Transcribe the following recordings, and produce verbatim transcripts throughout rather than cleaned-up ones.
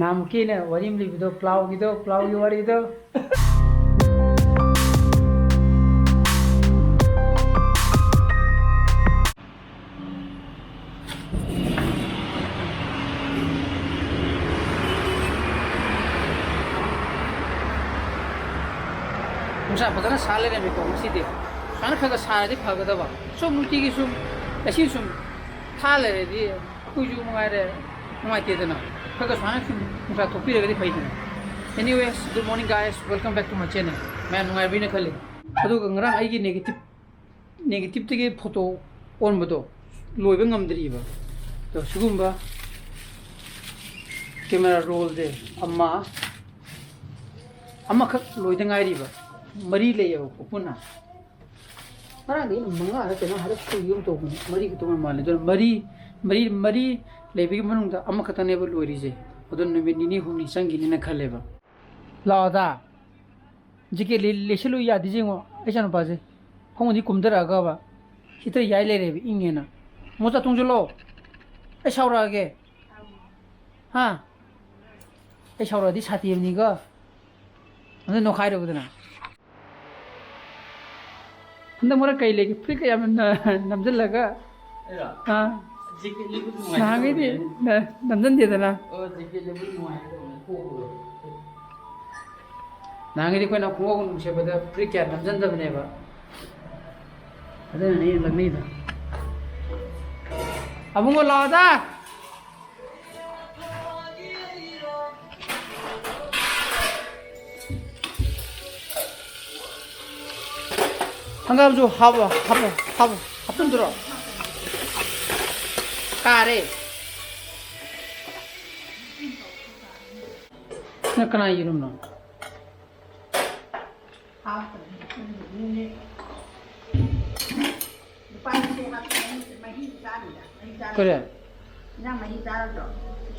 ꯅꯍꯥꯟꯃꯨꯛꯀꯤ ꯑꯩꯅ ꯋꯥꯔꯤ ꯑꯃ ꯂꯤꯕꯗꯣ, ꯄ꯭ꯂꯥꯎꯒꯤꯗꯣ, ꯄ꯭ꯂꯥꯎꯒꯤ ꯋꯥꯔꯤꯗꯣ꯫ ꯅꯨꯡꯁꯥ ꯐꯖꯅ ꯁꯥ ꯂꯩꯔꯝꯃꯤꯀꯣ ꯉꯁꯤꯗꯤ꯫ ꯁꯨꯃꯥꯏꯅ ꯈꯔ ꯈꯔ ꯁꯥꯔꯗꯤ ꯐꯒꯗꯕ꯫ ꯁꯨꯝ ꯅꯨꯡꯇꯤꯒꯤ ꯁꯨꯝ, ꯑꯁꯤ ꯁꯨꯝ ꯊꯥ ꯂꯩꯔꯗꯤ ꯑꯩꯈꯣꯏꯁꯨ ꯃꯉꯥꯏꯔꯦ ꯅꯨꯡꯉꯥꯏꯇꯦꯗꯅ꯫ ꯈꯔ ꯈꯔ ꯁꯨꯃꯥꯏꯅ ꯁꯨꯝ ꯅꯨꯡꯁꯥ ꯊꯣꯛꯄꯤꯔꯒꯗꯤ ꯐꯩꯗꯅ꯫ Anyways, good morning guys, welcome back to my channel. ꯃꯌꯥꯝ ꯅꯨꯡꯉꯥꯏꯕꯤꯅ ꯈꯜꯂꯤ꯫ ꯑꯗꯨꯒ ꯉꯔꯥꯡ ꯑꯩꯒꯤ negative, negative ꯇꯒꯤ photo ꯑꯣꯟꯕꯗꯣ ꯂꯣꯏꯕ ꯉꯝꯗ꯭ꯔꯤꯕ꯫ ꯑꯗꯣ ꯁꯤꯒꯨꯝꯕ camera roll ꯁꯦ ꯑꯃ, ꯑꯃꯈꯛ ꯂꯣꯏꯗ ꯉꯥꯏꯔꯤꯕ, ꯃꯔꯤ ꯂꯩꯌꯦꯕꯀꯣ ꯄꯨꯟꯅ꯫ ꯉꯔꯥꯡꯗꯤ ꯑꯩꯅ ꯃꯉꯥꯔ ꯀꯩꯅꯣ ꯍꯥꯏꯔꯞ ꯁꯨꯈꯤꯒꯨꯝ ꯇꯧꯕꯅꯤ, ꯃꯔꯤ ꯈꯛꯇ ꯑꯣꯏꯔ ꯃꯥꯜꯂꯦ꯫ ꯑꯗꯨꯅ ꯃꯔꯤ, ꯃꯔꯤ, ꯃꯔꯤ ꯂꯩꯕꯒꯤ ꯃꯅꯨꯡꯗ ꯑꯃꯈꯛꯇꯅꯦꯕ ꯂꯣꯏꯔꯤꯁꯦ꯫ ꯑꯗꯨꯅ ꯅꯨꯃꯤꯠ ꯅꯤꯅꯤ ꯍꯨꯝꯅꯤ ꯆꯪꯈꯤꯅꯤꯅ ꯈꯜꯂꯦꯕ꯫ ꯂꯥꯛꯑꯣꯗ꯫ ꯖꯦꯀꯦꯠ ꯂꯤ-, ꯂꯤꯠꯁꯤꯜꯂꯨ ꯌꯥꯗꯦ ꯌꯦꯡꯉꯣ꯫ ꯑꯩ ꯏꯆꯥꯅꯨꯄꯥꯁꯦ ꯐꯃꯨꯡꯗꯤ ꯀꯨꯝꯊꯔꯛꯑꯒꯕ heater ꯌꯥꯏ ꯂꯩꯔꯦꯕ, ꯏꯪꯉꯦꯅ꯫ ꯃꯣꯖꯥ ꯇꯣꯡꯁꯤꯜꯂꯣ꯫ ꯑꯩ ꯁꯥꯎꯔꯛꯑꯒꯦ꯫ ꯍꯥ? ꯑꯩ ꯁꯥꯎꯔꯛꯑꯗꯤ ꯁꯥꯇꯦꯝꯅꯤꯀꯣ꯫ ꯑꯗꯨ ꯅꯣꯛꯈꯥꯏꯔꯨꯕꯗꯅ꯫ ꯍꯟꯗꯛ ꯃꯔꯛ ꯀꯩ ꯂꯩꯒꯦ? ꯐꯨꯔꯤꯠꯀ ꯌꯥꯝ ꯅ-, ꯅꯝꯖꯜꯂꯒ꯫ ꯑꯩꯔꯣ? ꯑꯥ꯫ ꯖꯦꯀꯦꯠ ꯂꯤꯠꯄꯗꯨ ꯅꯨꯡꯉꯥꯏꯇꯦ ꯅꯍꯥꯟꯈꯩꯗꯤ ꯇꯧꯕꯅꯦ꯫ ꯅ-, ꯅꯝꯖꯟꯗꯦꯗꯅ꯫ ꯑꯣ, ꯖꯦꯀꯦꯠ ꯂꯤꯠꯄꯗꯨ ꯅꯨꯡꯉꯥꯏꯇꯦ ꯇꯧꯕꯅꯦ, ꯊꯣꯛꯎꯕꯗꯣ꯫ ꯅꯍꯥꯟꯈꯩꯗꯤ ꯑꯩꯈꯣꯏꯅ ꯈꯣꯡꯒ꯭ꯔꯥꯎ ꯅꯨꯡ ꯁꯦꯠꯄꯗ ꯐꯨꯔꯤꯠ ꯀꯌꯥ ꯅꯝꯖꯟꯗꯕꯅꯦꯕ꯫ ꯑꯗꯨꯅꯅꯦ ꯑꯩꯅ ꯂꯛꯅꯩꯗꯣ꯫ ꯑꯕꯨꯡꯉꯣ ꯂꯥꯛꯑꯣꯗ꯫ ꯍꯪꯒꯥꯝꯁꯨ ꯍꯥꯞꯄꯣ, ꯍꯥꯞꯄꯣ, ꯍꯥꯞꯄꯣ, ꯍꯥꯞꯆꯤꯟꯗ꯭ꯔꯣ? ꯀꯥꯔꯦ꯫ ꯅꯪ ꯀꯅꯥ ꯌꯦꯔꯨꯝꯅꯣ? ꯍꯥꯞꯇ꯭ꯔꯗꯤ ꯈꯪꯗꯦ꯫ ꯂꯨꯄꯥ ꯌꯥꯡꯈꯩ ꯍꯥꯞꯄꯦ, ꯃꯍꯤ ꯆꯥꯅꯤꯗ, ꯃꯍꯤ ꯆꯥꯅꯤ꯫ ꯀꯔꯤ? ꯏꯟꯖꯥꯡ ꯃꯍꯤ ꯆꯥꯔꯗ꯭ꯔꯣ?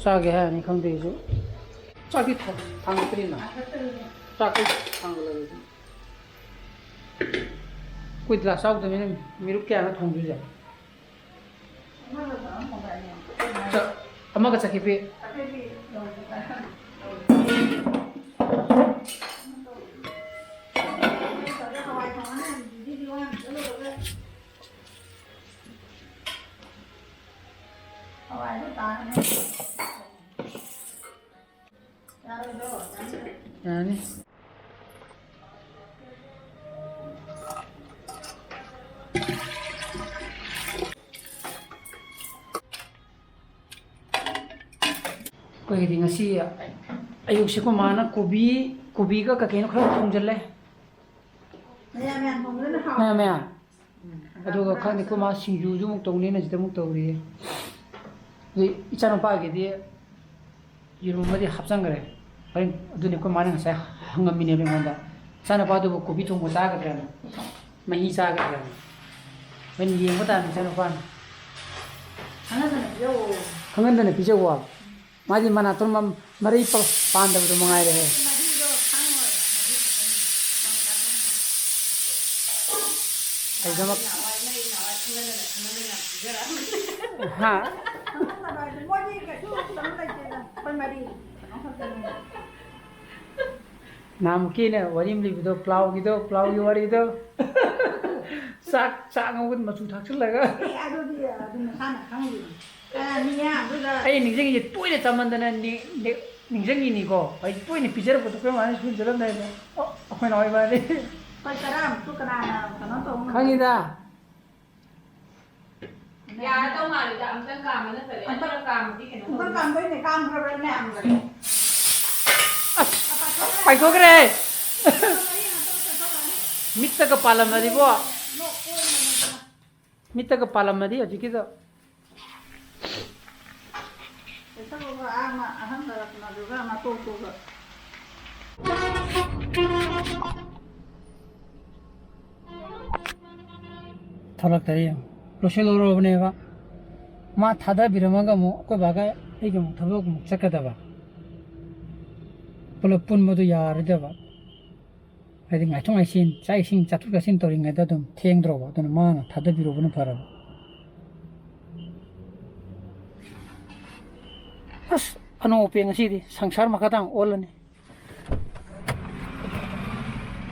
ꯆꯥꯒꯦ ꯍꯥꯏꯔꯅꯤ, ꯈꯪꯗꯦ ꯑꯩꯁꯨ꯫ ꯆꯥꯛꯇꯤ ꯊ-, ꯊꯥꯡꯒꯠꯇ꯭ꯔꯤꯅ꯫ ꯊꯥꯡꯒꯠꯇ꯭ꯔꯤꯅꯦ꯫ ꯆꯥꯛꯇꯤ ꯊꯥꯡꯒꯠꯂꯒꯗꯤ꯫ ꯑꯩꯈꯣꯏ ꯒ꯭ꯂꯥꯁ ꯆꯥꯎꯗꯕꯅꯤꯅ ꯃꯤꯔꯨꯞ ꯀꯌꯥꯅꯣ ꯊꯣꯡꯗꯣꯏꯁꯦ? ꯑꯃꯒ ꯆꯠꯈꯤꯕꯤ꯫ ꯌꯥꯅꯤ꯫ ꯑꯩꯈꯣꯏꯒꯤꯗꯤ ꯉꯁꯤ ꯑꯌꯨꯛꯁꯦ ꯑꯩꯈꯣꯏ ꯃꯥꯅ ꯀꯣꯕꯤ, ꯀꯣꯕꯤꯒ ꯀꯩ ꯀꯩꯅꯣ ꯈꯔ ꯊꯣꯡꯖꯜꯂꯦ꯫ ꯃꯌꯥꯟ ꯃꯌꯥꯟ ꯊꯣꯡꯕꯗꯨꯅ ꯍꯥꯎꯋꯦ꯫ ꯃꯌꯥꯟ ꯃꯌꯥꯟ꯫ ꯎꯝ꯫ ꯑꯗꯨꯒ ꯈꯪꯗꯦ, ꯑꯩꯈꯣꯏ ꯃꯥ ꯁꯤꯡꯖꯨꯁꯨ ꯑꯃꯨꯛ ꯇꯧꯅꯤꯅ ꯁꯤꯗ ꯑꯃꯨꯛ ꯇꯧꯔꯤꯌꯦ꯫ ꯑꯗꯩ ꯏꯆꯥꯅꯨꯄꯥꯒꯤꯗꯤ ꯌꯦꯔꯨꯝ ꯑꯃꯗꯤ ꯍꯥꯞꯆꯟꯈ꯭ꯔꯦ꯫ ꯍꯣꯔꯦꯟ ꯑꯗꯨꯅꯤ ꯑꯩꯈꯣꯏ ꯃꯥꯅ ꯉꯁꯥꯏ ꯍꯪꯉꯝꯃꯤꯅꯦꯕ ꯑꯩꯉꯣꯟꯗ, "ꯏꯆꯥꯅꯨꯄꯥꯗꯨꯕꯨ ꯀꯣꯕꯤ ꯊꯣꯡꯕ ꯆꯥꯒꯗ꯭ꯔꯥꯅ, ꯃꯍꯤ ꯆꯥꯒꯗ꯭ꯔꯥꯅ?" ꯍꯣꯔꯦꯟ ꯌꯦꯡꯕ ꯇꯥꯕꯅꯤ ꯏꯆꯥꯅꯨꯄꯥꯅ꯫ ꯈꯪꯍꯟꯗꯅ ꯄꯤꯖꯧꯋꯣ꯫ ꯈꯪꯍꯟꯗꯅ ꯄꯤꯖꯧꯋꯣ꯫ ꯃꯥꯗꯤ ꯃꯅꯥꯇꯣꯟ ꯃꯝ-, ꯃꯔꯩ ꯄ-, ꯄꯥꯟꯗꯕꯗꯣ ꯃꯉꯥꯏꯔꯦꯍꯦ꯫ ꯃꯍꯤꯗꯣ ꯈꯪꯉꯣꯏ꯫ ꯃꯍꯤ ꯈꯤꯇꯪ ꯀꯩꯗꯧꯃꯛ-, ꯍꯥ? ꯈꯪꯍꯟꯗꯕ ꯍꯥꯏꯗꯤ ꯃꯣꯏꯗꯤ ꯀꯩꯁꯨ ꯀꯩꯅꯣ ꯂꯩꯇꯦꯗ꯫ ꯑꯩꯈꯣꯏ ꯃꯔꯤ ꯈꯛꯇꯪ ꯈꯛꯇꯅꯤ꯫ ꯅꯍꯥꯟꯃꯨꯛꯀꯤꯅꯦ ꯋꯥꯔꯤ ꯑꯃ ꯂꯩꯕꯗꯣ, ꯄ꯭ꯂꯥꯎꯒꯤꯗꯣ, ꯄ꯭ꯂꯥꯎꯒꯤ ꯋꯥꯔꯤꯗꯣ꯫ ꯆꯥꯛ, ꯆꯥꯛ ꯉꯧꯕꯗ ꯃꯆꯨ ꯊꯥꯛꯆꯤꯜꯂꯒ꯫ ꯑꯦ, ꯑꯗꯨꯗꯤ ꯑꯗꯨ ꯃꯁꯥꯅ ꯈꯪꯉꯤꯗꯨꯅꯤ꯫ ꯑꯦ, ꯃꯤ ꯑꯗꯨꯗ ꯑꯩ ꯅꯤꯡꯁꯤꯡꯉꯤꯁꯦ ꯇꯣꯏꯅ ꯆꯥꯃꯟꯗꯅ ꯅꯤ-, ꯅꯤ-, ꯅꯤꯡꯁꯤꯡꯉꯤꯅꯤꯀꯣ꯫ ꯑꯩ ꯇꯣꯏꯅ ꯄꯤꯖꯔꯛꯄꯗꯣ ꯑꯩꯈꯣꯏ ꯃꯥꯅ ꯁ꯭ꯀꯨꯜ ꯆꯠꯂꯝꯗꯥꯏꯗ꯫ ꯑꯣ, ꯑꯩꯈꯣꯏ ꯅꯥꯎ ꯏꯕꯥꯅꯤ꯫ ꯑꯩꯈꯣꯏ ꯇꯔꯥꯃꯨꯛꯇꯨ ꯀꯅꯥꯅ ꯀꯩꯅꯣ ꯇꯧ ꯉꯝꯒꯅꯤ? ꯈꯪꯉꯤꯗ꯫ ꯌꯥꯔꯗꯧ ꯃꯥꯜꯂꯤꯗ, ꯑꯝꯇꯪ ꯀꯥꯝꯕꯅ ꯐꯔꯦ꯫ ꯑꯝꯇꯪ ꯑꯅꯤꯔꯛ ꯀꯥꯝꯕꯗꯤ ꯀꯩꯅꯣ ꯇꯧꯕꯅꯤ꯫ ꯑꯝꯇꯪ ꯀꯥꯝꯗꯣꯏꯅꯦ, ꯀꯥꯝꯈ꯭ꯔꯕ꯭ꯔꯥꯅꯦ? ꯑꯁ, ꯄꯥꯏꯊꯣꯛꯈ꯭ꯔꯦ꯫ ꯃꯤꯠꯇꯒ ꯄꯥꯜꯂꯝꯃꯗꯤꯕꯣ꯫ ꯃꯤꯠꯇꯒ ꯄꯥꯜꯂꯝꯃꯗꯤ ꯍꯧꯖꯤꯛꯀꯤꯗꯣ꯫ ꯄꯥꯏꯊꯣꯛꯈ꯭ꯔꯣ, ꯑꯥ, ꯃꯥ ꯑꯍꯟ ꯑꯣꯏꯔꯛꯄꯅ ꯑꯗꯨꯒ ꯃꯇꯣꯛꯇꯨꯒ꯫ ꯊꯣꯛꯂꯛꯇꯔꯦ ꯌꯦꯡꯉꯨ꯫ ꯂꯣꯏꯁꯤꯜꯂꯨꯔꯕꯅꯦꯕ꯫ ꯃꯥ ꯊꯥꯗꯕꯤꯔꯝꯃꯒ ꯑꯃꯨꯛ ꯑꯩꯈꯣꯏ ꯕꯥꯒ ꯑꯩꯒ ꯑꯃꯨꯛ ꯊꯕꯛ ꯑꯃꯨꯛ ꯆꯠꯀꯗꯕ꯫ ꯄꯨꯂꯞ ꯄꯨꯟꯕꯗꯨ ꯌꯥꯔꯣꯏꯗꯕ꯫ ꯍꯥꯏꯗꯤ ꯉꯥꯏꯊꯣꯛ ꯉꯥꯏꯁꯤꯟ, ꯆꯥꯛ ꯏꯁꯤꯡ ꯆꯥꯊꯣꯛ ꯆꯥꯁꯤꯟ ꯇꯧꯔꯤꯉꯩꯗ ꯑꯗꯨꯝ ꯊꯦꯡꯗ꯭ꯔꯣꯕ꯫ ꯑꯗꯨꯅ ꯃꯥꯅ ꯊꯥꯗꯕꯤꯔꯨꯕꯅ ꯐꯔꯕ꯫ ꯑꯁ! ꯑꯅꯧ ꯑꯄꯦ ꯉꯁꯤꯗꯤ ꯁꯪꯁꯥꯔ ꯃꯈꯥ ꯇꯥꯡ ꯑꯣꯜꯂꯅꯤ꯫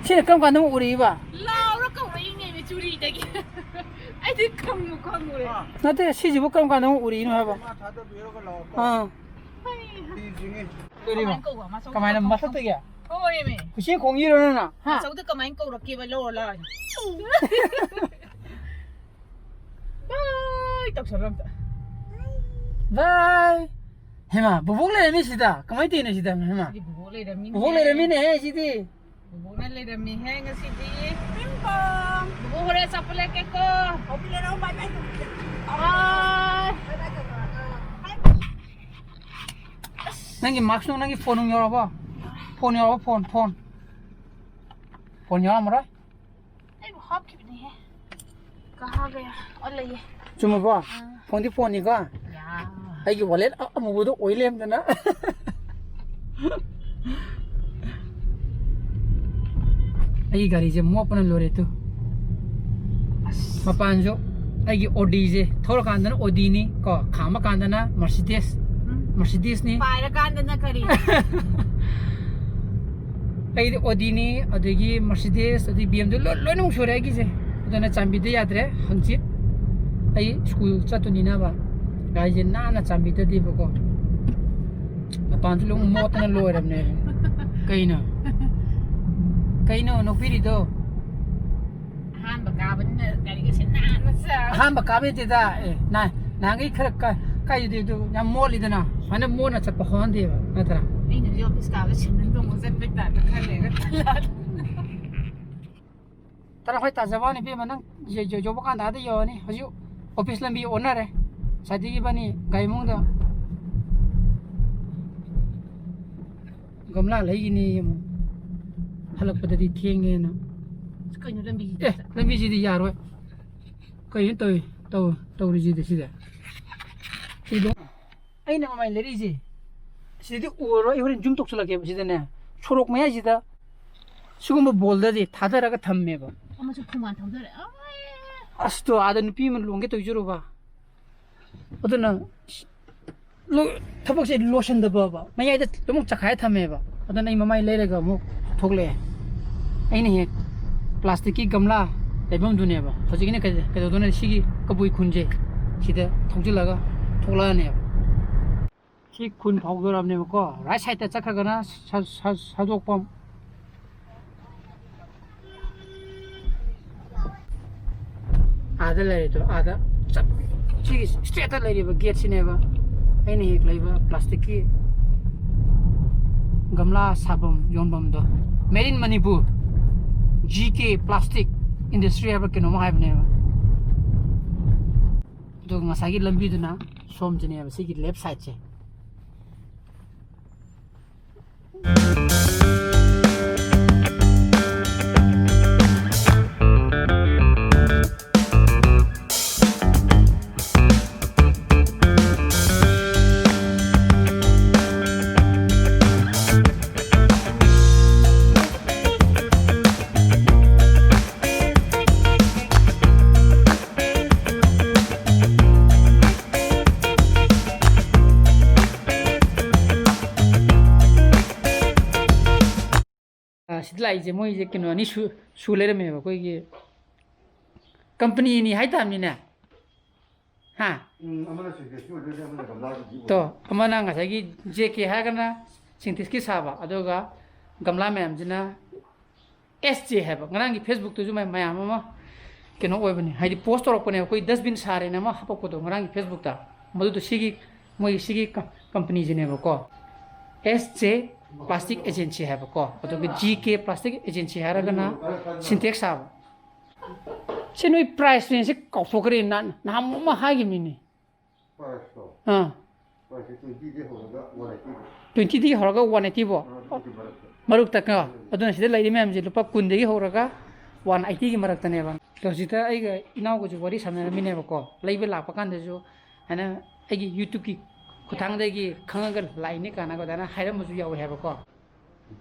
ꯁꯤꯅ ꯀꯔꯝ ꯀꯥꯟꯗ ꯑꯃꯨꯛ ꯎꯔꯤꯕ? ꯂꯥꯎꯔ ꯀꯧꯔꯛꯏꯅꯦꯃꯤ ꯆꯨꯔꯤꯗꯒꯤ꯫ ꯑꯩꯗꯤ ꯈꯪꯕꯨ ꯈꯪꯉꯨꯔꯦ꯫ ꯅꯠꯇꯦ, ꯁꯤꯁꯤꯕꯨ ꯀꯔꯝ ꯀꯥꯟꯗ ꯑꯃꯨꯛ ꯎꯔꯤꯅꯣ ꯍꯥꯏꯕ? ꯃꯥ ꯊꯥꯗꯕꯤꯔꯒ ꯂꯥꯎ꯫ ꯑꯥ꯫ ꯍꯩ ꯍꯥ꯫ ꯊꯤꯗ꯭ꯔꯤꯉꯩ꯫ ꯀꯔꯤꯕ? ꯀꯃꯥꯏꯅ ꯀꯧꯕ? ꯃꯁꯛ ꯀꯃꯥꯏꯅ ꯃꯊꯛꯇꯒꯤ? ꯍꯣꯏꯃꯤ꯫ ꯎꯆꯦꯛ ꯈꯣꯡꯉꯤꯔꯣ ꯅꯪꯅ? ꯍꯥ? ꯑꯆꯧꯗ ꯀꯃꯥꯏꯅ ꯀꯧꯔꯛꯀꯦꯕ ꯂꯧꯔ ꯂꯥꯛꯑꯣ꯫ ꯕꯥꯏ ꯇꯧꯁꯜꯂꯣ ꯑꯝꯇ꯫ ꯕꯥꯏ꯫ ꯍꯦꯃꯥ, ꯕꯣꯕꯣꯛ ꯂꯩꯔꯝꯃꯤ ꯁꯤꯗ꯫ ꯀꯃꯥꯏꯅ ꯇꯧꯔꯤꯅꯣ ꯁꯤꯗ, ꯍꯦꯃꯥ? ꯁꯤꯗꯤ ꯕꯣꯕꯣꯛ ꯂꯩꯔꯝꯃꯤꯅꯦ꯫ ꯕꯣꯕꯣꯛ ꯂꯩꯔꯝꯃꯤꯅꯦꯍꯦ ꯁꯤꯗꯤ꯫ ꯕꯣꯕꯣꯛꯅ ꯂꯩꯔꯝꯃꯤꯍꯦ ꯉꯁꯤꯗꯤ꯫ ꯄꯤꯡ ꯄꯣꯡ꯫ ꯕꯣꯕꯣꯛ ꯍꯣꯔꯦꯟ ꯑꯆꯥꯄꯣꯠ ꯂꯩꯔꯛꯀꯦꯀꯣ꯫ ꯍꯣꯄꯤ ꯂꯩꯔꯛꯑꯣ, ꯕꯥꯏ ꯕꯥꯏ ꯇꯧꯕꯤꯒꯦ꯫ ꯕꯥꯏ꯫ ꯕꯥꯏ ꯕꯥꯏ ꯇꯧꯔꯛꯑꯣ꯫ ꯅꯪꯒꯤ ꯃꯥꯛꯁꯇꯣ ꯅꯪꯒꯤ ꯐꯣꯟ ꯅꯨꯡ ꯌꯧꯔꯕꯣ? ꯐꯣꯟ ꯌꯧꯔꯕꯣ? Phone, phone. ꯐꯣꯟ ꯌꯥꯎꯔꯝꯃꯔꯣꯏ꯫ ꯑꯩꯕꯨ ꯍꯥꯞꯈꯤꯕꯅꯤꯍꯦ꯫ ꯀꯍꯥ ꯒꯌꯥ? ꯑꯣ, ꯂꯩꯌꯦ꯫ ꯆꯨꯝꯃꯕꯣ? ꯑꯥ꯫ ꯐꯣꯟꯗꯤ ꯐꯣꯟꯅꯤꯀꯣ? ꯌꯥ꯫ ꯑꯩꯒꯤ ꯋꯥꯂꯦꯠ ꯑ-, ꯑꯃꯨꯕꯗꯣ ꯑꯣꯏ ꯂꯩꯔꯝꯗꯅ꯫ ꯑꯩꯒꯤ ꯒꯥꯔꯤꯁꯦ ꯃꯣꯠꯄꯅ ꯂꯣꯏꯔꯦ ꯇꯨ꯫ ꯑꯁ꯫ ꯃꯄꯥꯟꯁꯨ ꯑꯩꯒꯤ ꯑꯣꯗꯤꯁꯦ ꯊꯧꯔꯀꯥꯟꯗꯅ ꯑꯣꯗꯤꯅꯤ ꯀꯣ, ꯈꯥꯝꯃ ꯀꯥꯟꯗꯅ ꯃꯔꯁꯤꯗꯦꯁ꯫ ꯎꯝ꯫ ꯃꯔꯁꯤꯗꯦꯁꯅꯤ꯫ ꯄꯥꯏꯔꯀꯥꯟꯗꯅ ꯀꯔꯤ? ꯑꯩꯗꯤ ꯑꯣꯗꯤꯅꯤ, ꯑꯗꯒꯤ ꯃꯔꯁꯤꯗꯦꯁ, ꯑꯗꯒꯤ ꯕꯤ ꯑꯦꯝꯗꯨ ꯂꯣꯏ-, ꯂꯣꯏꯅꯃꯛ ꯁꯨꯔꯦ ꯑꯩꯒꯤꯁꯦ꯫ ꯑꯗꯨꯅ ꯆꯥꯟꯕꯤꯗ ꯌꯥꯗ꯭ꯔꯦ꯫ ꯍꯪꯆꯤꯠ ꯑꯩ ꯁ꯭ꯀꯨꯜ ꯆꯠꯇꯣꯏꯅꯤꯅꯕ ꯒꯥꯔꯤꯁꯦ ꯅꯥꯟꯅ ꯆꯥꯟꯕꯤꯗꯗꯦꯕꯀꯣ꯫ ꯃꯄꯥꯟꯁꯨ ꯂꯣꯏ ꯃꯣꯠꯇꯅ ꯂꯣꯏꯔꯕꯅꯦ꯫ ꯀꯩꯅꯣ? ꯀꯩꯅꯣ ꯅꯣꯛꯄꯤꯔꯤꯗꯣ? ꯑꯍꯥꯟꯕ ꯀꯥꯕꯅꯤꯅ ꯒꯥꯔꯤꯒꯁꯦ ꯅꯥꯟꯅ ꯆꯥ-, ꯑꯍꯥꯟꯕ ꯀꯥꯕ ꯅꯠꯇꯦꯗ꯫ ꯑꯦ, ꯅ-, ꯅꯍꯥꯟꯒꯩ ꯈꯔ ꯀꯥ-, ꯀꯥꯏꯗꯗꯤ ꯑꯗꯨ ꯌꯥꯝ ꯃꯣꯠꯂꯤꯗꯅ, ꯁꯨꯃꯥꯏꯅ ꯃꯣꯠꯅ ꯆꯠꯄ ꯍꯧꯍꯟꯗꯦꯕ, ꯅꯠꯇ꯭ꯔꯥ? ꯑꯩꯅꯗꯤ ꯑꯣꯐꯤꯁ ꯀꯥꯕꯗ ꯁꯦꯟꯗꯟ ꯇꯣꯡꯉ ꯆꯠꯄꯩ ꯇꯥꯏꯞꯇ ꯈꯜꯂꯦ꯫ ꯇꯔꯥ ꯈꯣꯏ ꯇꯥꯖꯕ ꯋꯥꯅꯤ ꯏꯕꯦꯝꯃ, ꯅꯪ ꯌ-, ꯌ-, ꯌꯧꯕ ꯀꯥꯟꯗ ꯑꯥꯗ ꯌꯧꯔꯅꯤ꯫ ꯍꯧꯖꯤꯛ ꯑꯣꯐꯤꯁ ꯂꯝꯕꯤ ꯑꯣꯟꯅꯔꯦ꯫ ꯉꯁꯥꯏꯗꯒꯤ ꯏꯕꯥꯅꯤ ꯒꯥꯔꯤ ꯃꯅꯨꯡꯗ ꯒꯝꯂꯥ ꯂꯩꯒꯤꯅꯤ ꯑꯃꯨꯛ꯫ ꯍꯜꯂꯛꯄꯗꯗꯤ ꯊꯦꯡꯉꯦꯅ꯫ ꯑꯁ, ꯀꯩꯅꯣ ꯂꯝꯕꯤꯁꯤꯗꯤ? ꯑꯦ, ꯂꯝꯕꯤꯁꯤꯗꯤ ꯌꯥꯔꯣꯏ꯫ ꯀꯩꯅꯣ ꯇꯧꯏ, ꯇꯧ-, ꯇꯧꯔꯤꯁꯤꯗꯤ ꯁꯤꯗ? ꯁꯤꯗ ꯑꯩꯅ ꯃꯃꯥꯏ ꯂꯩꯔꯛꯏꯁꯦ, ꯁꯤꯗꯗꯤ ꯎꯔꯔꯣꯏ꯫ ꯑꯩ ꯍꯣꯔꯦꯟ ꯖꯨꯝ ꯇꯧꯁꯜꯂꯛꯀꯦꯕ꯫ ꯁꯤꯗꯅꯦ, ꯁꯣꯔꯣꯛ ꯃꯌꯥꯏꯁꯤꯗ ꯁꯤꯒꯨꯝꯕ ꯕꯣꯜꯗꯗꯤ ꯊꯥꯗꯔꯒ ꯊꯝꯃꯦꯕ꯫ ꯑꯃꯁꯨ ꯈꯣꯡꯕꯥꯟ ꯊꯧꯗꯔꯦ꯫ ꯑꯁ, ꯇꯣ, ꯑꯥꯗ ꯅꯨꯄꯤ ꯑꯃ ꯂꯣꯡꯒꯦ ꯇꯧꯖꯔꯨꯕ꯫ ꯑꯗꯨꯅ ꯂꯣ-, ꯊꯕꯛꯁꯦ ꯂꯣꯏꯁꯤꯟꯗꯕꯕ, ꯃꯌꯥꯏꯗ ꯑꯗꯨꯝ ꯆꯈꯥꯏ ꯊꯝꯃꯦꯕ꯫ ꯑꯗꯨꯅ ꯑꯩ ꯃꯃꯥꯏ ꯂꯩꯔꯒ ꯑꯃꯨꯛ ꯊꯣꯛꯂꯛꯑꯦ꯫ ꯑꯩꯅ ꯍꯦꯛ ꯄ꯭ꯂꯥꯁꯇꯤꯛꯀꯤ ꯒꯝꯂꯥ ꯂꯩꯐꯝꯗꯨꯅꯦꯕ ꯍꯧꯖꯤꯛꯀꯤꯅ ꯀꯩ-, ꯀꯩꯗꯧꯗꯣꯏꯅꯣ? ꯁꯤꯒꯤ ꯀꯕꯨꯏ ꯈꯨꯟꯁꯦ ꯁꯤꯗ ꯊꯧꯖꯤꯜꯂꯒ ꯊꯣꯛꯂꯛꯑꯅꯦꯕ꯫ ꯁꯤ ꯈꯨꯟ ꯐꯥꯎꯗꯣꯔꯕꯅꯦꯕꯀꯣ, ꯔꯥꯏꯠ ꯁꯥꯏꯗꯠꯇ ꯆꯠꯈ꯭ꯔꯒꯅ ꯁ-, ꯁ-, ꯁꯥꯗꯣꯛꯄꯝ꯫ ꯑꯥꯗ ꯂꯩꯔꯤꯗꯣ, ꯑꯥꯗ ꯆꯠ-, ꯁꯤꯒꯤ ꯏꯁꯇ꯭ꯔꯦꯠꯇ ꯂꯩꯔꯤꯕ ꯒꯦꯠꯁꯤꯅꯦꯕ ꯑꯩꯅ ꯍꯦꯛ ꯂꯩꯕ ꯄ꯭ꯂꯥꯁꯇꯤꯛꯀꯤ ꯒꯝꯂꯥ ꯁꯥꯐꯝ ꯌꯣꯟꯐꯝꯗꯣ꯫ Made in Manipur, G K Plastic Industry ꯍꯥꯏꯕ ꯀꯩꯅꯣꯝ ꯍꯥꯏꯕꯅꯦꯕ꯫ ꯑꯗꯨꯒ ꯉꯁꯥꯏꯒꯤ ꯂꯝꯕꯤꯗꯨꯅ ꯁꯣꯝꯁꯤꯅꯦꯕ, ꯁꯤꯒꯤ ꯂꯦꯐ ꯁꯥꯏꯠꯁꯦ꯫ ꯑ, ꯁꯤꯗ ꯂꯥꯛꯏꯁꯦ ꯃꯣꯏꯁꯦ ꯀꯩꯅꯣ ꯑꯅꯤ ꯁꯨ-, ꯁꯨ ꯂꯩꯔꯝꯃꯦꯕ, ꯑꯩꯈꯣꯏꯒꯤ ꯀꯝꯄꯅꯤ ꯑꯅꯤ ꯍꯥꯏꯇꯥꯕꯅꯤꯅꯦ꯫ ꯍꯥ? ꯎꯝ, ꯑꯃꯅ ꯁꯤꯟꯇꯦꯛꯁꯀꯤ ꯑꯣꯏꯗꯣꯏꯅꯦ, ꯑꯃꯅ ꯒꯝꯂꯥꯒꯤꯗꯤ ꯑꯣꯏꯗꯣꯏꯅꯦ꯫ ꯇꯣ, ꯑꯃꯅ ꯉꯁꯥꯏꯒꯤ J K ꯍꯥꯏꯔꯒꯅ ꯁꯤꯟꯇꯦꯛꯁꯀꯤ ꯁꯥꯕ, ꯑꯗꯨꯒ ꯒꯝꯂꯥ ꯃꯌꯥꯝꯁꯤꯅ S J ꯍꯥꯏꯕ꯫ ꯉꯔꯥꯡꯒꯤ Facebook ꯇꯁꯨ ꯃꯌꯥꯝ, ꯃꯌꯥꯝ ꯑꯃ ꯀꯩꯅꯣ ꯑꯣꯏꯕꯅꯦ, ꯍꯥꯏꯗꯤ post ꯇꯧꯔꯛꯄꯅꯦ, ꯑꯩꯈꯣꯏ dustbin ꯁꯥꯔꯦꯅ ꯑꯃ ꯍꯥꯄꯛꯄꯗꯣ ꯉꯔꯥꯡꯒꯤ Facebook ꯇ꯫ ꯃꯗꯨꯗꯣ ꯁꯤꯒꯤ, ꯃꯣꯏꯒꯤ ꯁꯤꯒꯤ ꯀꯝ-, ꯀꯝꯄꯅꯤꯁꯤꯅꯦꯕꯀꯣ, S J Plastic Agency ꯍꯥꯏꯕꯀꯣ, ꯑꯗꯨꯒ G K Plastic Agency ꯍꯥꯏꯔꯒꯅ ꯁꯤꯟꯇꯦꯛꯁ ꯁꯥꯕ꯫ ꯁꯤ ꯅꯣꯏ price range ꯁꯦ ꯀꯥꯎꯊꯣꯛꯈ꯭ꯔꯦ, ꯅꯍꯥꯟ, ꯅꯍꯥꯟꯃꯨꯛ ꯑꯃ ꯍꯥꯏꯈꯤꯕꯅꯤꯅꯦ꯫ Price ꯇꯣ? ꯑꯥ꯫ Price ꯁꯦ twenty ꯗꯒꯤ ꯍꯧꯔꯒ one eighty ꯐꯥꯎ꯫ Twenty ꯗꯒꯤ ꯍꯧꯔꯒ one eighty ꯐꯥꯎ? ꯑꯥ, ꯑꯗꯨꯒꯤ ꯃꯔꯛꯇ꯫ ꯃꯔꯛꯇ ꯀꯣ? ꯎꯝ꯫ ꯑꯗꯨꯅ ꯁꯤꯗ ꯂꯩꯔꯤ ꯃꯌꯥꯝꯁꯦ ꯂꯨꯄꯥ ꯀꯨꯟꯗꯒꯤ ꯍꯧꯔꯒ one eighty ꯒꯤ ꯃꯔꯛꯇꯅꯦꯕ꯫ ꯑꯗꯣ ꯍꯧꯖꯤꯛꯇ ꯑꯩꯒ ꯏꯅꯥꯎꯒꯁꯨ ꯋꯥꯔꯤ ꯁꯥꯟꯅꯔꯝꯃꯤꯅꯦꯕꯀꯣ, ꯂꯩꯕ ꯂꯥꯛꯄ ꯀꯥꯟꯗꯁꯨ ꯍꯥꯏꯅ ꯑꯩꯒꯤ YouTube ꯀꯤ ꯈꯨꯠꯊꯥꯡꯗꯒꯤ ꯈꯪꯉꯒ ꯂꯥꯛꯏꯅꯦ ꯀꯥꯏꯅꯒ ꯑꯗꯨꯃꯥꯏꯅ ꯍꯥꯏꯔꯝꯕꯁꯨ ꯌꯥꯎꯋꯦ ꯍꯥꯏꯕꯀꯣ꯫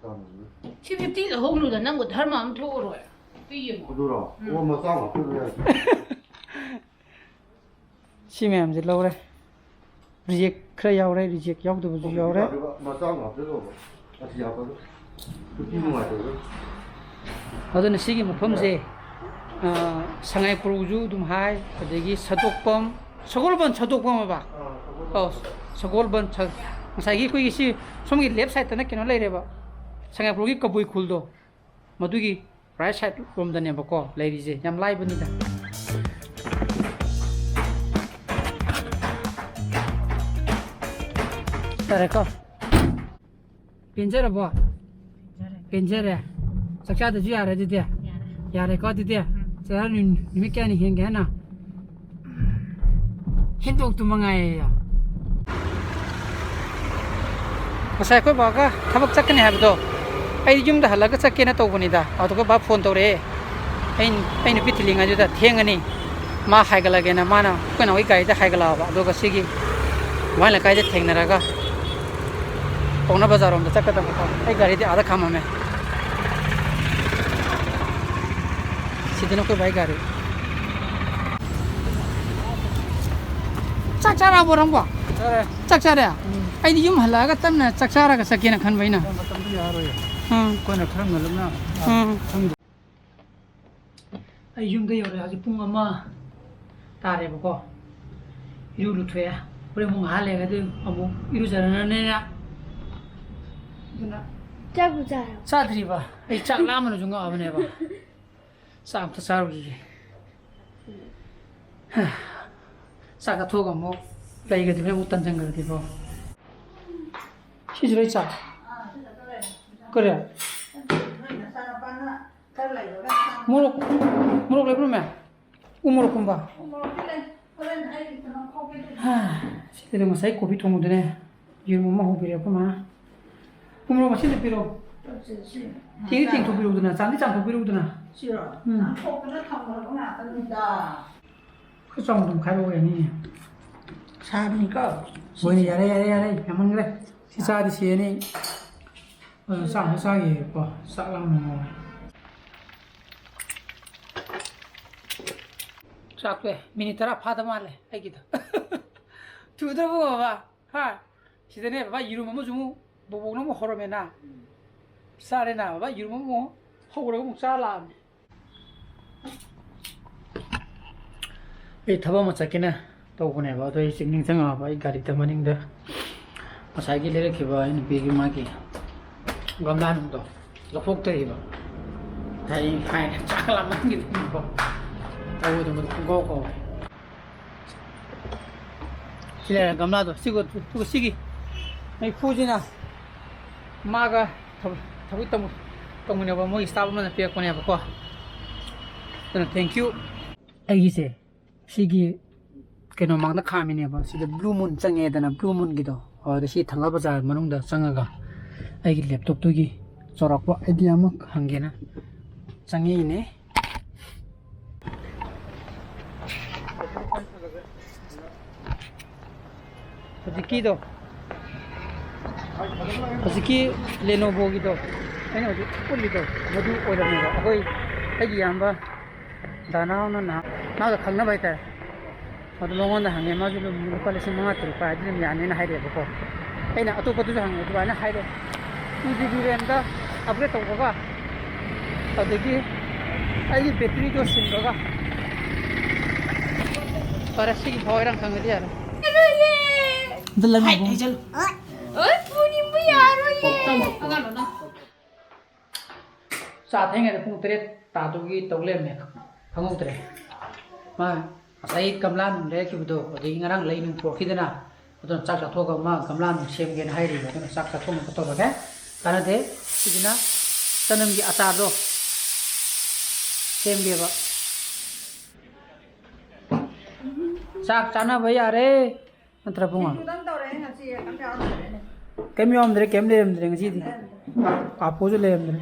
ꯁꯤ fifty ꯂꯧꯍꯧꯅꯨꯗ, ꯅꯪꯕꯨ ꯙꯔꯃ ꯑꯃ ꯊꯣꯛꯑꯔꯣꯏ꯫ ꯑꯗꯨ ꯌꯦꯡꯉꯣ꯫ ꯑꯗꯨꯔꯣ? ꯎꯝ꯫ ꯑꯣ, ꯃꯆꯥ ꯉꯥꯛꯇ ꯑꯣꯏꯔꯦ꯫ ꯁꯤ ꯃꯌꯥꯝꯁꯦ ꯂꯧꯔꯦ꯫ ꯔꯤꯖꯦꯛ ꯈꯔ ꯌꯥꯎꯔꯦ, ꯔꯤꯖꯦꯛ ꯌꯥꯎꯗꯕꯁꯨ ꯌꯥꯎꯔꯦ꯫ ꯃꯆꯥ ꯑꯃ ꯍꯥꯞꯆꯜꯂꯣꯕ꯫ ꯑꯁꯤ ꯍꯥꯞꯄꯗꯣ꯫ ꯅꯨꯄꯤ ꯅꯨꯡꯉꯥꯏꯇꯕꯗꯣ꯫ ꯑꯗꯨꯅ ꯁꯤꯒꯤ ꯃꯐꯝꯁꯦ, ꯑ, ꯁꯉꯥꯏꯄ꯭ꯔꯧꯁꯨ ꯑꯗꯨꯝ ꯍꯥꯏ, ꯑꯗꯒꯤ ꯁꯟꯇꯣꯛꯄꯝ, ꯁꯒꯣꯜꯕꯟ ꯁꯟꯇꯣꯛꯄꯝ ꯍꯥꯏꯕ? ꯑꯥ, ꯁꯒꯣꯜꯕꯟ꯫ ꯑꯧ, ꯁꯒꯣꯜꯕꯟ ꯁ-, ꯉꯁꯥꯏꯒꯤ ꯑꯩꯈꯣꯏꯒꯤ ꯁꯤ ꯁꯣꯝꯒꯤ ꯂꯦꯐ ꯁꯥꯏꯠꯇꯅ ꯀꯩꯅꯣ ꯂꯩꯔꯦꯕ, ꯁꯉꯥꯏꯄ꯭ꯔꯧꯒꯤ ꯀꯕꯨꯏ ꯈꯨꯜꯗꯣ, ꯃꯗꯨꯒꯤ ꯔꯥꯏꯠ ꯁꯥꯏꯠ ꯔꯣꯝꯗꯅꯦꯕꯀꯣ ꯂꯩꯔꯤꯁꯦ꯫ ꯌꯥꯝ ꯂꯥꯏꯕꯅꯤꯗ꯫ ꯌꯥꯔꯦꯀꯣ? ꯄꯦꯟꯖꯔꯕꯣ? ꯄꯦꯟꯖꯔꯦ꯫ ꯆꯥꯛ ꯆꯥꯗꯁꯨ ꯌꯥꯔꯦ ꯑꯗꯨꯗꯤ? ꯌꯥꯔꯦꯀꯣ ꯑꯗꯨꯗꯤ? ꯆꯔꯥ ꯅꯨ-, ꯅꯨꯃꯤꯠ ꯀꯌꯥꯅꯤ ꯍꯦꯟꯒꯦ ꯍꯥꯏꯅ? ꯍꯦꯟꯗꯣꯛꯇꯨ ꯃꯉꯥꯏꯌꯦ꯫ ꯉꯁꯥꯏ ꯑꯩꯈꯣꯏ ꯕꯥꯒ ꯊꯕꯛ ꯆꯠꯀꯅꯤ ꯍꯥꯏꯕꯗꯣ, ꯑꯩ ꯌꯨꯝꯗ ꯍꯜꯂꯒ ꯆꯠꯀꯦꯅ ꯇꯧꯕꯅꯤꯗ꯫ ꯑꯗꯨꯒ ꯕꯥ ꯐꯣꯟ ꯇꯧꯔꯛꯑꯦ꯫ ꯑꯩ, ꯑꯩ ꯅꯨꯄꯤ ꯊꯤꯜꯂꯤꯉꯩꯗꯨꯗ ꯊꯦꯡꯉꯅꯤ, ꯃꯥ ꯍꯥꯏꯒꯠꯂꯒꯦꯅ ꯃꯥꯅ ꯑꯩꯈꯣꯏ ꯅꯥꯎꯒꯤ ꯒꯥꯔꯤꯗ ꯍꯥꯏꯒꯠꯂꯛꯑꯕ꯫ ꯑꯗꯨꯒ ꯁꯤꯒꯤ ꯋꯥꯏ ꯂꯩꯀꯥꯏꯗ ꯊꯦꯡꯅꯔꯒ ꯄꯥꯎꯅꯥ ꯕꯖꯥꯔꯔꯣꯝꯗ ꯆꯠꯀꯗꯕꯀꯣ꯫ ꯑꯩ ꯒꯥꯔꯤꯗꯤ ꯑꯥꯗ ꯈꯥꯝꯃꯝꯃꯦ꯫ ꯁꯤꯗꯅ ꯑꯩꯈꯣꯏ ꯕꯥꯏ ꯒꯥꯔꯤ꯫ ꯆꯥꯛ ꯆꯥꯔꯕꯣ ꯅꯪꯕꯣ? ꯆꯥꯔꯦ꯫ ꯆꯥꯛ ꯆꯥꯔꯦ? ꯎꯝ꯫ ꯑꯩꯗꯤ ꯌꯨꯝ ꯍꯜꯂꯛꯑꯒ ꯇꯞꯅ ꯆꯥꯛ ꯆꯥꯔꯒ ꯆꯠꯀꯦꯅ ꯈꯟꯕ ꯑꯩꯅ꯫ ꯃꯇꯝꯗꯣ ꯌꯥꯔꯣꯏꯌꯦ꯫ ꯎꯝ꯫ ꯑꯩꯈꯣꯏꯅ ꯈꯔ ꯉꯜꯂꯞꯅ ꯎꯝ꯫ ꯈꯪꯗꯦ꯫ ꯑꯩ ꯌꯨꯝꯗ ꯌꯧꯔꯦ꯫ ꯍꯧꯖꯤꯛ ꯄꯨꯡ ꯑꯃ ꯇꯥꯔꯦꯕꯀꯣ꯫ ꯏꯔꯨ ꯂꯨꯊꯣꯛꯑꯦ꯫ ꯍꯣꯔꯦꯟ ꯑꯃꯨꯛ ꯉꯥꯏꯍꯥꯛ ꯂꯩꯔꯒꯗꯤ ꯑꯃꯨꯛ ꯏꯔꯨꯖꯔꯅꯤꯅ꯫ ꯑꯗꯨꯅ ꯆꯥꯛꯄꯨ ꯆꯥꯔꯕꯣ? ꯆꯥꯗ꯭ꯔꯤꯕ꯫ ꯑꯩ ꯆꯥꯛ ꯂꯥꯝꯕꯅꯁꯨ ꯉꯛꯑꯕꯅꯦꯕ꯫ ꯆꯥꯛ ꯑꯝꯇ ꯆꯥꯔꯨꯈꯤꯒꯦ꯫ ꯆꯥꯛ ꯆꯥꯊꯣꯛꯑꯒ ꯑꯃꯨꯛ ꯂꯩꯒꯗ꯭ꯔꯤꯕꯅꯦ, ꯑꯃꯨꯛ ꯇꯟꯁꯤꯟꯈ꯭ꯔꯗꯤꯀꯣ꯫ ꯁꯤꯁꯨ ꯂꯣꯏ ꯆꯥꯛ꯫ ꯀꯔꯤ? ꯃꯣꯔꯣꯛ, ꯃꯣꯔꯣꯛ ꯂꯩꯕ꯭ꯔꯣ, ꯃꯦꯝ? ꯎ ꯃꯣꯔꯣꯛꯀꯨꯝꯕ? ꯎ ꯃꯣꯔꯣꯛꯇꯤ ꯂꯩ꯫ ꯍꯣꯔꯦꯟ ꯑꯩ ꯀꯩꯅꯣ ꯈꯣꯛꯀꯦ ꯑꯗꯨꯗꯤ꯫ ꯍꯥ, ꯁꯤꯗꯗꯤ ꯉꯁꯥꯏ ꯀꯣꯕꯤ ꯊꯣꯡꯕꯗꯨꯅꯦ, ꯌꯦꯔꯨꯝ ꯑꯃ ꯍꯧꯕꯤꯔꯦ ꯑꯩꯈꯣꯏ ꯃꯥ꯫ ꯎ ꯃꯣꯔꯣꯛ ꯃꯁꯤꯡꯗ ꯄꯤꯔꯛꯑꯣ꯫ ꯁꯤ, ꯁꯤ꯫ ꯇꯦꯡꯗꯤ ꯇꯦꯡꯊꯣꯛꯄꯤꯔꯛꯎꯗꯅ, ꯆꯥꯝꯗꯤ ꯆꯥꯝꯊꯣꯛꯄꯤꯔꯛꯎꯗꯅ꯫ ꯁꯤꯔꯣ? ꯎꯝ꯫ ꯆꯥꯝꯊꯣꯛꯇꯅ ꯊꯝꯈ꯭ꯔꯕ ꯉꯥꯛꯇꯅꯤꯗ꯫ ꯈꯔ ꯆꯥꯎꯅ ꯑꯗꯨꯝ ꯈꯥꯏꯔꯛꯑꯣ ꯌꯥꯅꯤꯌꯦ꯫ ꯁꯥꯕꯅꯤꯀꯣ꯫ ꯍꯣꯏꯅꯦ, ꯌꯥꯔꯦ, ꯌꯥꯔꯦ, ꯌꯥꯔꯦ, ꯌꯥꯝꯃꯟꯈ꯭ꯔꯦ꯫ ꯁꯤ ꯆꯥꯗꯤ ꯁꯤꯔꯅꯤ꯫ ꯑꯗꯨ ꯆꯥꯛ ꯑꯃꯨꯛ ꯆꯥꯈꯤꯒꯦꯀꯣ꯫ ꯆꯥꯛ ꯂꯥꯝꯕ ꯉꯥꯎꯔꯦ꯫ ꯆꯥꯛꯁꯦ ꯃꯤꯅꯤꯠ ꯇꯔꯥ ꯐꯥꯗ ꯃꯥꯜꯂꯦ ꯑꯩꯒꯤꯗꯣ꯫ ꯊꯨꯗ꯭ꯔꯕꯣ ꯕꯕꯥ? ꯍꯥ? ꯁꯤꯗꯅꯦ ꯕꯕꯥ, ꯌꯦꯔꯨꯝ ꯑꯃꯁꯨ ꯑꯃꯨꯛ ꯕꯣꯕꯣꯛꯅ ꯑꯃꯨꯛ ꯍꯧꯔꯝꯃꯦꯅ꯫ ꯆꯥꯔꯦꯅ ꯕꯕꯥ, ꯌꯦꯔꯨꯝ ꯑꯃꯨꯛ ꯍꯧꯔꯒ ꯑꯃꯨꯛ ꯆꯥ ꯂꯥꯛꯑꯕꯅꯤ꯫ ꯑꯩ ꯊꯕꯛ ꯑꯃ ꯆꯠꯀꯦꯅ ꯇꯧꯕꯅꯦꯕ, ꯑꯗꯣ ꯑꯩ ꯍꯧꯖꯤꯛ ꯅꯤꯡꯁꯤꯡꯉꯛꯑꯕ, ꯑꯩ ꯒꯥꯔꯤꯗ ꯃꯅꯤꯡꯗ ꯉꯁꯥꯏꯒꯤ ꯂꯩꯔꯛꯈꯤꯕ ꯑꯩ ꯅꯨꯄꯤꯒꯤ ꯃꯥꯒꯤ ꯒꯝꯂꯥꯅꯨꯡꯗꯣ ꯂꯧꯊꯣꯛꯇ꯭ꯔꯤꯕ꯫ ꯑꯩ ꯍꯥꯏꯅ ꯆꯥꯛ ꯂꯥꯝꯃꯟꯈꯤꯗꯅꯀꯣ ꯇꯧꯕꯗꯣ ꯄꯨꯡꯀꯥꯎ ꯀꯥꯎꯋꯦ꯫ ꯁꯤ ꯂꯩꯔꯦ ꯒꯝꯂꯥꯗꯣ꯫ ꯁꯤꯒ, ꯁꯤꯒꯤ ꯃꯩꯐꯨꯁꯤꯅ ꯃꯥꯒ ꯊꯕꯛ, ꯊꯕꯛ ꯇꯧ-, ꯇꯧꯃꯤꯟꯅꯕ ꯃꯣꯏꯒꯤ staff ꯑꯃꯅ ꯄꯤꯔꯛꯄꯅꯦꯕꯀꯣ꯫ ꯑꯗꯨꯅ thank you꯫ ꯑꯩꯒꯤꯁꯦ ꯁꯤꯒꯤ ꯀꯩꯅꯣ ꯃꯥꯡꯗ ꯈꯥꯝꯃꯤꯅꯦꯕ꯫ ꯁꯤꯗ blue moon ꯆꯪꯉꯦꯗꯅ, blue moonꯒꯤꯗꯣ꯫ ꯑꯗꯨꯗ ꯁꯤ ꯊꯪꯒꯥꯜ ꯕꯖꯥꯔ ꯃꯅꯨꯡꯗ ꯆꯪꯉꯒ ꯑꯩꯒꯤ laptopꯇꯨꯒꯤ ꯆꯥꯎꯔꯥꯛꯄ idea ꯑꯃ ꯍꯪꯒꯦꯅ ꯆꯪꯉꯛꯏꯅꯦ꯫ ꯍꯧꯖꯤꯛꯀꯤꯗꯣ, ꯍꯧꯖꯤꯛꯀꯤ Lenovoꯒꯤꯗꯣ ꯑꯩꯅ ꯍꯧꯖꯤꯛ ꯎꯠꯂꯤꯗꯣ, ꯃꯗꯨ ꯑꯣꯏꯔꯝꯃꯦꯕ꯫ ꯑꯩꯈꯣꯏ, ꯑꯩꯒꯤ ꯏꯌꯥꯝꯕ ꯗꯥꯅꯥꯎꯅ ꯅꯍꯥꯟ ꯃꯥꯒ ꯈꯪꯅꯕ ꯍꯥꯏꯇꯥꯔꯦ꯫ ꯑꯗꯨ ꯃꯉꯣꯟꯗ ꯍꯪꯉꯦ, ꯃꯥꯁꯨ ꯑꯗꯨꯝ ꯂꯨꯄꯥ ꯂꯤꯁꯤꯡ ꯃꯉꯥ ꯇꯔꯨꯛ ꯄꯥꯏꯔꯗꯤ ꯑꯗꯨꯝ ꯌꯥꯅꯤꯅ ꯍꯥꯏꯔꯛꯑꯦꯕꯀꯣ꯫ ꯑꯩꯅ ꯑꯇꯣꯞꯄꯗꯨꯁꯨ ꯍꯪꯉꯦ, ꯑꯗꯨꯃꯥꯏꯅ ꯍꯥꯏꯔꯦ꯫ Two GB RAMꯗ upgrade ꯇꯧꯕꯒ, ꯑꯗꯒꯤ ꯑꯩꯒꯤ batteryꯗꯣ ꯁꯤꯟꯕꯒ꯫ ꯐꯔꯦ, ꯁꯤꯒꯤ ꯐꯥꯎ ꯍꯥꯏꯔꯪ ꯈꯪꯉꯗꯤ ꯌꯥꯔꯦ꯫ ꯑꯝꯇ ꯂꯪꯉꯨ꯫ ꯍꯥꯏ, ꯍꯥꯏꯖꯜꯂꯨ꯫ ꯑꯣꯏ, ꯄꯨꯅꯤꯡꯕ ꯌꯥꯔꯣꯏꯌꯦ꯫ ꯑꯉꯥꯡꯗꯣ ꯅꯪ꯫ ꯆꯥ ꯊꯦꯡꯉꯩꯗ ꯄꯨꯡ ꯇꯔꯦꯠ ꯇꯥꯗꯧꯒꯤ ꯇꯧ ꯂꯩꯔꯝꯃꯦ꯫ ꯈꯪꯍꯧꯗ꯭ꯔꯦ꯫ ꯃꯥ ꯉꯁꯥꯏ ꯒꯝꯂꯥ ꯅꯨꯡ ꯂꯩꯔꯛꯈꯤꯕꯗꯣ, ꯑꯗꯒꯤ ꯉꯔꯥꯡ ꯂꯩ ꯅꯨꯡ ꯄꯨꯔꯛꯈꯤꯗꯅ, ꯑꯗꯨꯅ ꯆꯥꯛ ꯆꯥꯊꯣꯛꯑꯒ ꯃꯥ ꯒꯝꯂꯥ ꯅꯨꯡ ꯁꯦꯝꯒꯦꯅ ꯍꯥꯏꯔꯤꯕ꯫ ꯑꯗꯨꯅ ꯆꯥꯛ ꯆꯥꯊꯣꯛꯅꯕ ꯇꯧꯔꯒꯦ꯫ ꯀꯥꯟꯅꯗꯦ꯫ ꯁꯤꯁꯤꯅ ꯆꯅꯝꯒꯤ ꯑꯆꯥꯔꯗꯣ ꯁꯦꯝꯒꯦꯕ꯫ ꯆꯥꯛ ꯆꯥꯅꯕ ꯌꯥꯔꯦ꯫ ꯅꯠꯇ꯭ꯔ ꯕꯨꯡꯉꯣ? ꯁꯤꯡꯖꯨꯗꯪ ꯇꯧꯔꯦ ꯉꯁꯤ, ꯑꯝꯇ ꯌꯥꯎꯔꯝꯗ꯭ꯔꯦꯅꯦ꯫ ꯀꯩꯝ ꯌꯥꯎꯔꯝꯗ꯭ꯔꯦ, ꯀꯩꯝ ꯂꯩꯔꯝꯗ꯭ꯔꯦ ꯉꯁꯤꯗꯤ꯫ ꯄꯥꯐꯣꯔꯁꯨ ꯂꯩꯔꯝꯗ꯭ꯔꯦ꯫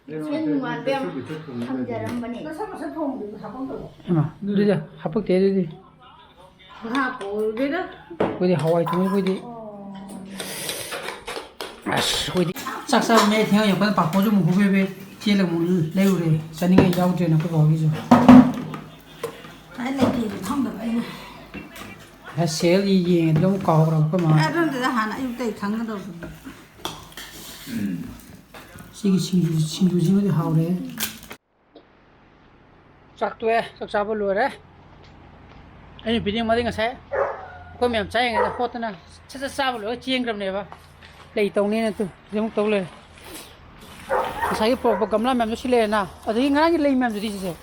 ꯁꯦꯟ ꯅꯨꯡꯉꯥꯏꯕ ꯌꯥꯝ ꯊꯝꯖꯔꯝꯕꯅꯦ꯫ ꯍꯩꯃꯥ, ꯑꯗꯨꯗꯤ ꯍꯥꯄꯛꯇꯦ ꯑꯗꯨꯗꯤ꯫ ꯍꯥꯄꯛꯑꯣꯏꯗ꯫ ꯑꯩꯈꯣꯏꯗꯤ ꯍꯋꯥꯏ ꯊꯣꯡꯉꯤ ꯑꯩꯈꯣꯏꯗꯤ꯫ ꯑꯁ, ꯑꯩꯈꯣꯏꯗꯤ ꯆꯥꯛ ꯆꯥꯕ ꯃꯌꯥꯏ ꯊꯦꯡꯉ ꯌꯧꯔꯀꯥꯟꯗ ꯄꯥꯐꯣꯔꯁꯨ ꯑꯃꯨꯛ ꯍꯨꯞꯄꯦ, ꯆꯦꯜꯂꯒ ꯑꯃꯨꯛ ꯂꯩꯔꯨꯔꯦ꯫ ꯆꯥꯅꯤꯡꯉꯥꯏ ꯌꯥꯎꯗ꯭ꯔꯦꯅ ꯑꯩꯈꯣꯏ ꯕꯥꯍꯣꯏꯒꯤꯁꯨ꯫ ꯑꯩ ꯂꯩꯇꯦꯗꯣ ꯈꯪꯗꯕ ꯑꯩꯅ꯫ ꯁꯦꯜ ꯌꯦꯡꯉꯗꯤ ꯑꯃꯨꯛ ꯀꯥꯎꯈ꯭ꯔꯕ ꯑꯩꯈꯣꯏ ꯃꯥ꯫ ꯑꯗꯨꯝꯇꯗ ꯍꯥꯟꯅ ꯑꯌꯨꯛꯇꯩ ꯈꯪꯒꯗꯧꯕꯅꯤ꯫ ꯁꯤꯒꯤ ꯁꯤꯡꯖꯨ, ꯁꯤꯡꯖꯨꯁꯤꯃꯗꯤ ꯍꯥꯎꯔꯦ꯫ ꯆꯥꯛ ꯇꯣꯛꯑꯦ, ꯆꯥꯛ ꯆꯥꯕ ꯂꯣꯏꯔꯦ꯫ ꯑꯩ ꯅꯨꯄꯤꯗꯤ ꯃꯥꯗꯤ ꯉꯁꯥꯏ ꯑꯩꯈꯣꯏ ꯃꯌꯥꯝ ꯆꯥꯔꯤꯉꯩꯗ ꯍꯣꯠꯇꯅ ꯁꯠ ꯁꯠ ꯆꯥꯕ ꯂꯣꯏꯔꯒ ꯆꯦꯟꯈ꯭ꯔꯕꯅꯦꯕ꯫ ꯂꯩ ꯇꯧꯅꯦꯅ ꯇꯨ ꯁꯤꯗ ꯑꯃꯨꯛ ꯇꯧ ꯂꯩꯔꯦ꯫ ꯉꯁꯥꯏꯒꯤ ꯄꯨꯔꯛꯄ ꯒꯝꯂꯥ ꯃꯌꯥꯝꯗꯣ ꯁꯤ ꯂꯩꯔꯦꯅ꯫ ꯑꯗꯒꯤ ꯉꯔꯥꯡꯒꯤ ꯂꯩ ꯃꯌꯥꯝꯗꯨꯗꯤ ꯁꯤꯁꯦ꯫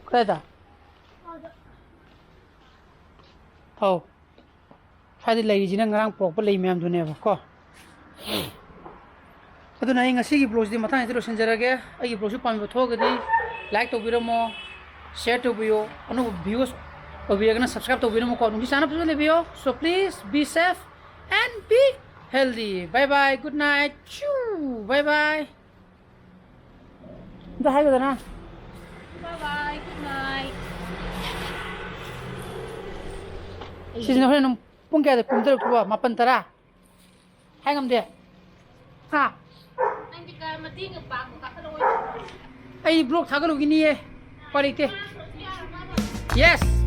ꯀꯗꯥꯏꯗ? ꯍꯧ꯫ ꯁ꯭ꯋꯥꯏꯗ ꯂꯩꯔꯤꯁꯤꯅ ꯉꯔꯥꯡ ꯄꯨꯔꯛꯄ ꯂꯩ ꯃꯌꯥꯝꯗꯨꯅꯦꯕ ꯀꯣ꯫ ꯑꯗꯨꯅ ꯑꯩ ꯉꯁꯤꯒꯤ vlogꯁꯤꯗꯤ ꯃꯇꯥꯡꯁꯤꯗ ꯂꯣꯏꯁꯤꯟꯖꯔꯒꯦ꯫ ꯑꯩꯒꯤ vlogꯁꯤ ꯄꯥꯝꯕꯤꯕ ꯊꯣꯛꯑꯒꯗꯤ like ꯇꯧꯕꯤꯔꯝꯃꯣ, share ꯇꯧꯕꯤꯌꯣ, ꯑꯅꯧꯕ viewers ꯑꯣꯏꯕꯤꯔꯒꯅ subscribe ꯇꯧꯕꯤꯔꯝꯃꯣꯀꯣ꯫ ꯅꯨꯡꯁꯤ ꯆꯥꯟꯅ ꯐꯖꯅ ꯂꯩꯕꯤꯌꯣ꯫ So please be safe and be healthy. Bye bye, good night. Choo. Bye bye. ꯑꯝꯇ ꯍꯥꯏꯌꯨꯗꯅ꯫ Bye bye, good night. ꯁꯤꯁꯤꯅ ꯍꯣꯔꯦꯟ ꯅꯨꯡ ꯄꯨꯡ ꯀꯌꯥꯗ ꯀꯨꯝꯊꯔꯛꯇꯣꯏꯕ? ꯃꯥꯄꯟ, ꯇꯔꯥ? ꯍꯥꯏ ꯉꯝꯗꯦ꯫ ꯍꯥ? ꯅꯪꯗꯤ ꯀ-, ꯃꯇꯦꯡꯒ ꯄꯥꯡꯕ ꯀꯥꯈꯠꯂꯛꯑꯣꯏꯗ꯭ꯔꯣ? ꯑꯩ vlog ꯊꯥꯒꯠꯂꯨꯈꯤꯅꯤꯌꯦ꯫ ꯎꯄꯥꯏ ꯂꯩꯇꯦ꯫ Yes꯫